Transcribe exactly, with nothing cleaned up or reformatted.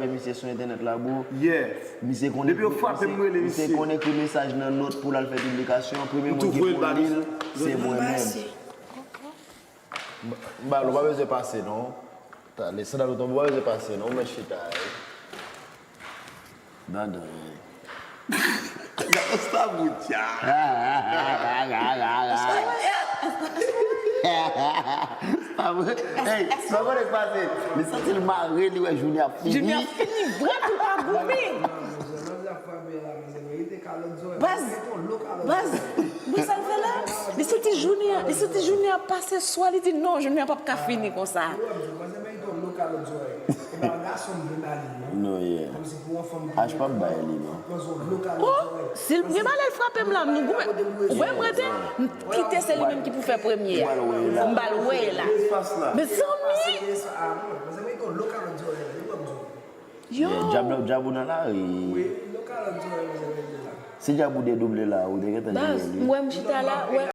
misye sou entènèt la, bro. Yeah. Misye konn Depi yo frape m, m rele misye. Misye konn ekri mesaj nan nòt pou l al fè piblikasyon. Premye moun ki pou li l, se mwen menm. Balo, pa bezwen pase, non. Tande, sandal ou tonbe, pa bezwen pase, non. Ou mèt chita, wi. Dandan, wi. Sa boutya. Sa bout. Hey, sa bout k pase. Li santi l mare, li wè jounen ap fini. Jounen ap fini, vre, pou pa goumen. Baz, baz, mwen sa l fè la? Li santi jounen an, li santi jounen an pase swa, li di non, jounen an p ap ka fini konsa. Non, yeah. H p ap bay li, non. Oh, si l gen bagay l frape m la, nou goumen. Ou wè m rete? M kite se li menm ki pou fè premye a. M ba l wè la. Mezanmi! Yo! Yeah, djab la, djab ou nan lari. Si djab ou dedouble la, ou te gentan jere li. Baz, m wè m chita la, wè.